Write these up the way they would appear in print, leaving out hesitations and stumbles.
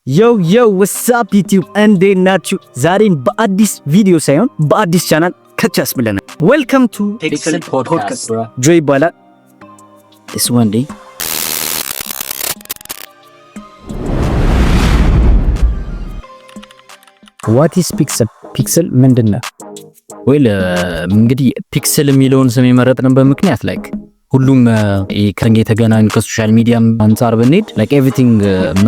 Yo, yo, what's up YouTube፣ እንዴት ናችሁ? ዛሬም በአዲስ ቪዲዮ ሳይሆን በአዲስ ቻናል ከቻስ ብለናል። Welcome to Pixel Podcast. ጆ ይባላል። It's Wendy. What is Pixel? Pixel ምንድን ነው? Well, እንግዲህ Pixel የሚለውን ስም የመረጥንበት ምክንያት like ሁሉም ከኛ የተገናኙ ከ social media አንጻር ብንሄድ like everything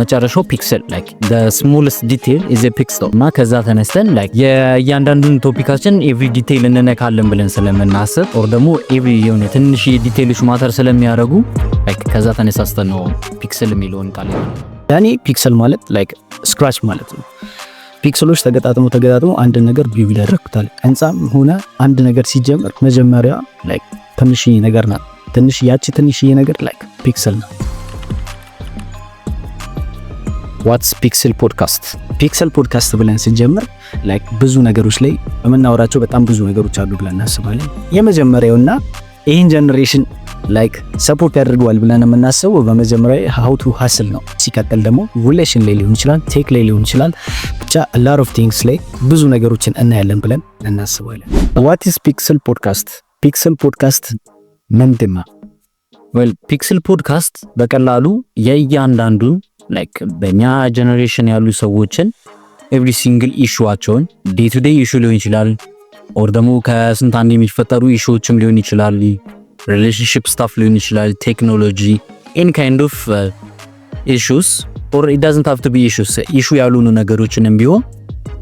መጨረሻው pixel, like the smallest detail is a pixel። እና ከዛ ተነስተን like የእያንዳንዱን topic ኣችን every detail እንነካለን ብለን ስለምናስብ or ደግሞ every የሆነ ትንሽ detail ኦች matter ስለሚያደርጉ like ከዛ ተነሳስተን ነው Pixel የሚለውን ቃል። ለእኔ pixel ማለት like scratch ማለት ነው። Pixel ኦች ተገጣጥሞ ተገጣጥሞ አንድ ነገር build ያደርጉታል። ህንጻም ሆነ አንድ ነገር ሲጀመር መጀመሪያ like ትንሽዬ ነገር ናት። ትንሽ ያቺ ትንሽዬ ነገር like pixel ነው። What's Pixel Podcast? Pixel Podcast ብለን ስንጀምር like ብዙ ነገሮች ላይ የምናወራቸው በጣም ብዙ ነገሮች አሉ ብለን እናስባለን። የመጀመሪያውና ይህን generation like support ያደርገዋል ብለን የምናስበው በመጀመሪያ how to hustle ነው። ሲቀጥል ደግሞ relation ላይ ሊሆን ይችላል፣ tech ላይ ሊሆን ይችላል። ብቻ lot of things ላይ ብዙ ነገሮችን እናያለን ብለን እናስባለን። What is Pixel Podcast? Pixel Podcast ምንድን ነው? Well, Pixel Podcast በቀላሉ የእያንዳንዱን like በእኛ generation ያሉ ሰዎችን every single issue ዋቸውን፣ day to day issue ሊሆን ይችላል or ደግሞ ከስንት አንድ የሚፈጠሩ issue ዎችም ሊሆን ይችላል፣ relationship stuff ሊሆን ይችላል፣ ቴክኖሎጂ፣ any kind of issues, or it doesn't have to be issues፣ issue ያልሆኑ ነገሮችንም ቢሆን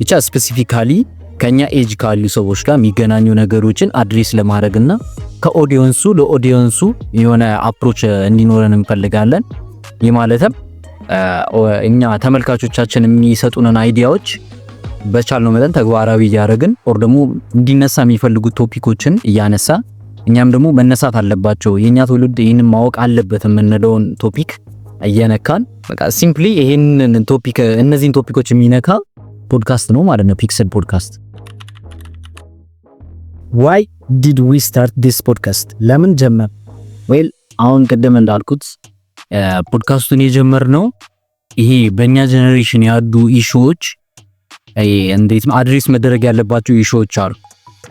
ብቻ specifically ከኛ age ካሉ ሰዎች ጋር የሚገናኙ ነገሮችን address ለማድረግና ከ audience ኡ ለ audience ኡ የሆነ approach እንዲኖረን እንፈልጋለን። ይህ ማለትም እኛ ተመልካቾቻችን የሚሰጡንን idea ዎች በቻልነው መጠን ተግባራዊ እያደረግን or ደግሞ እንዲነሳ የሚፈልጉት topic ኦችን እያነሳ እኛም ደግሞ መነሳት አለባቸው፣ የኛ ትውልድ ይህንን ማወቅ አለበት የምንለውን topic እየነካን በቃ simply ይህንን topic፣ እነዚህን topic ኦች የሚነካ ፖድካስት ነው ማለት ነው Pixel Podcast። Why did we start this podcast? ለምን ጀመር? Well, አሁን ቅድም እንዳልኩት ፖድካስቱን የጀመርነው ይሄ በእኛ generation ያሉ issue ዎች እንዴት address መደረግ ያለባቸው issue ዎች አሉ።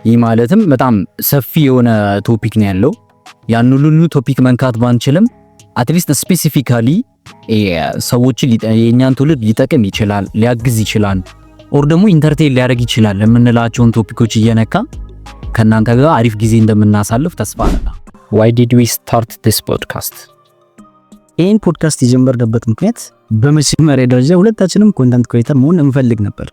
ይህ ማለትም በጣም ሰፊ የሆነ topic ነው ያለው። ያን ሁሉ topic መንካት ባንችልም at least specifically ሰዎችን፣ የእኛን ትውልድ ሊጠቅም ይችላል፣ ሊያግዝ ይችላል፣ or ደግሞ entertain ሊያደርግ ይችላል የምንላቸውን topic ኦች እየነካ ከእናንተ ጋር አሪፍ ጊዜ እንደምናሳልፍ ተስፋ አለና። Why did we start this podcast? ይህን ፖድካስት የጀመርንበት ምክንያት በመጀመሪያ ደረጃ ሁለታችንም content creator መሆን እንፈልግ ነበር።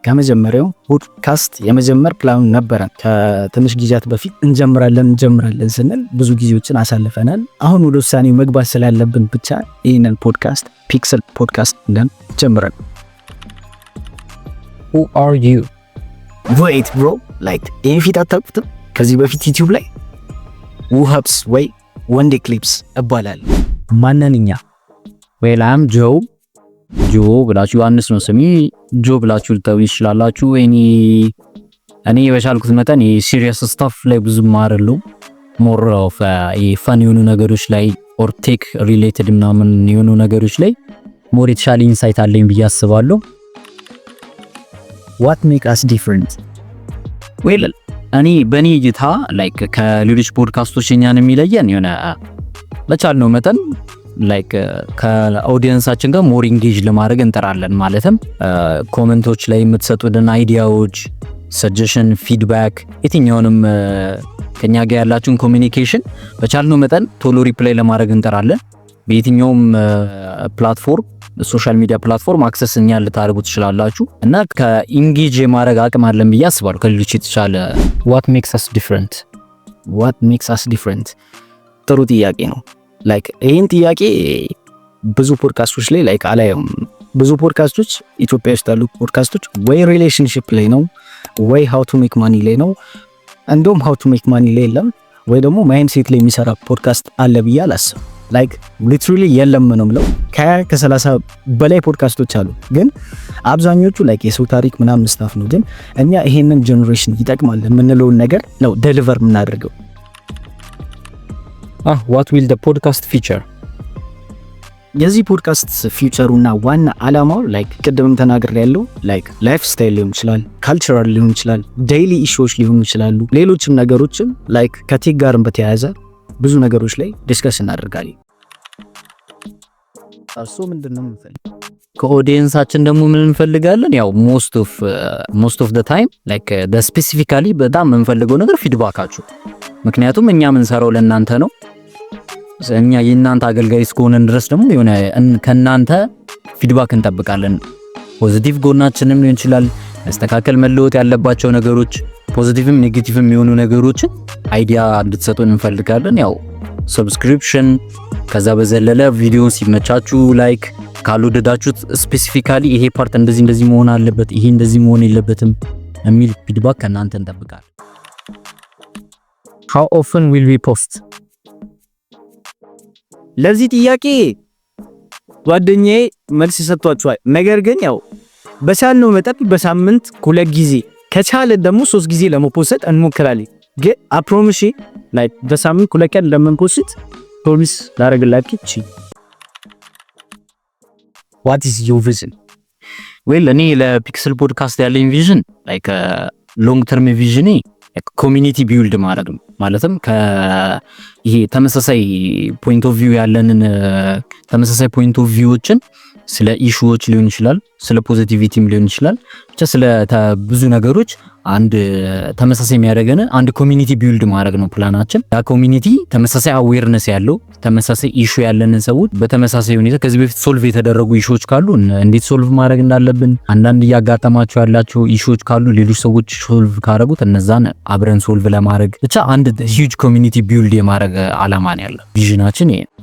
ከመጀመሪያው ፖድካስት የመጀመር ፕላኑ ነበረን። ከትንሽ ጊዜያት በፊት እንጀምራለን እንጀምራለን ስንል ብዙ ጊዜዎችን አሳልፈናል። አሁን ወደ ውሳኔው መግባት ስላለብን ብቻ ይህንን podcast Pixel Podcast ብለን ጀምረን። Who are you? Wait bro, like ይህን ፊት አታውቁትም? ከዚህ በፊት YouTube ላይ ውሀብስ ወይ ወንዴ ክሊፕስ እባላለሁ። ማነን እኛ? Well, I'm ጆ። ጆ ብላችሁ፣ ዮሐንስ ነው ስሜ፣ ጆ ብላችሁ ልጠሩ ይችላላችሁ። እኔ በቻልኩት መጠን የ serious stuff ላይ ብዙም አይደለሁም። More of fun የሆኑ ነገሮች ላይ or tech related ምናምን የሆኑ ነገሮች ላይ more የተሻለ insight አለኝ ብዬ አስባለሁ። What make us different? Well, እኔ በእኔ እይታ like ከሌሎች ፖድካስቶች እኛን የሚለየን የሆነ በቻልነው መጠን like ከ audience ኣችን ጋር more engage ለማድረግ እንጥራለን። ማለትም comment ኦች ላይ የምትሰጡልን idea ዎች፣ suggestion፣ feedback፣ የትኛውንም ከኛ ጋር ያላችሁን communication በቻልነው መጠን ቶሎ reply ለማድረግ እንጥራለን። በየትኛውም platform፣ social media platform access እኛን ልታደርጉ ትችላላችሁ እና ከ engage የማድረግ አቅም አለን ብዬ አስባለሁ ከሌሎች የተሻለ። What makes us different? What makes us different? ጥሩ ጥያቄ ነው። Like ይህን ጥያቄ ብዙ ፖድካስቶች ላይ like አላየውም። ብዙ ፖድካስቶች፣ ኢትዮጵያ ውስጥ ያሉ ፖድካስቶች ወይ relationship ላይ ነው ወይ how to make money ላይ ነው። እንደውም how to make money ላይ የለም፣ ወይ ደግሞ mindset ላይ የሚሰራ ፖድካስት አለ ብዬ አላስብም። Like literally የለም ነው የምለው። ከ30 በላይ ፖድካስቶች አሉ፣ ግን አብዛኞቹ like የሰው ታሪክ ምናምን stuff ነው። ግን እኛ ይሄንን generation ይጠቅማል የምንለውን ነገር ነው deliver የምናደርገው። What will the podcast feature? የዚህ podcast feature ኡና ዋና አላማው like ቅድምም ተናግሬያለሁ like lifestyle ሊሆን ይችላል፣ cultural ሊሆን ይችላል፣ daily issue ዎች ሊሆኑ ይችላሉ፣ ሌሎችም ነገሮችም like ከ tech ጋርም በተያያዘ ብዙ ነገሮች ላይ discuss እናደርጋለን። እሱ ምንድን ነው የምንፈልገው? ከ audience ኣችን ደግሞ ምን እንፈልጋለን? ያው most of the time like specifically በጣም የምንፈልገው ነገር feedback ኣችሁ። ምክንያቱም እኛ የምንሰራው ለእናንተ ነው። እኛ የእናንተ አገልጋይ እስከሆነን ድረስ ደግሞ የሆነ ከእናንተ feedback እንጠብቃለን። Positive ጎናችንም ሊሆን ይችላል፣ መስተካከል መለወጥ ያለባቸው ነገሮች፣ positive ም negative ም የሆኑ ነገሮችን idea እንድትሰጡን እንፈልጋለን። ያው subscription፣ ከዛ በዘለለ ቪዲዮን ሲመቻችሁ like፣ ካልወደዳችሁት specifically ይሄ part እንደዚህ እንደዚህ መሆን አለበት፣ ይሄ እንደዚህ መሆን የለበትም የሚል feedback ከእናንተ እንጠብቃለን። How often will we post? ለዚህ ጥያቄ ጓደኛዬ መልስ ሰጥቷችኋል። ነገር ግን ያው በቻልነው መጠን በሳምንት ሁለት ጊዜ፣ ከቻለ ደግሞ ሶስት ጊዜ ለመ post እንሞክራለን። ግን I promise like በሳምንት ሁለት ቀን እንደምን post promise ላደርግላችሁ እቺ። What is your vision? Well፣ እኔ ለ Pixel Podcast ያለኝ vision like long term vision ኔ community build ማድረግ ነው። ማለትም ይሄ ተመሳሳይ point of view ያለንን፣ ተመሳሳይ point of view ዎችን ስለ issue ዎች ሊሆን ይችላል፣ ስለ positivity ም ሊሆን ይችላል፣ ብቻ ስለ ብዙ ነገሮች አንድ ተመሳሳይ የሚያደርገን አንድ community build ማድረግ ነው ፕላናችን። ያ community ተመሳሳይ awareness ያለው፣ ተመሳሳይ issue ያለንን ሰዎች በተመሳሳይ ሁኔታ ከዚህ በፊት solve የተደረጉ issue ዎች ካሉ እንዴት solve ማድረግ እንዳለብን፣ አንዳንድ እያጋጠማቸው ያላቸው issue ዎች ካሉ ሌሎች ሰዎች solve ካደረጉት እነዛን አብረን solve ለማድረግ፣ ብቻ አንድ huge community build የማድረግ አላማ ነው ያለው። Vision ኣችን ይሄ ነው።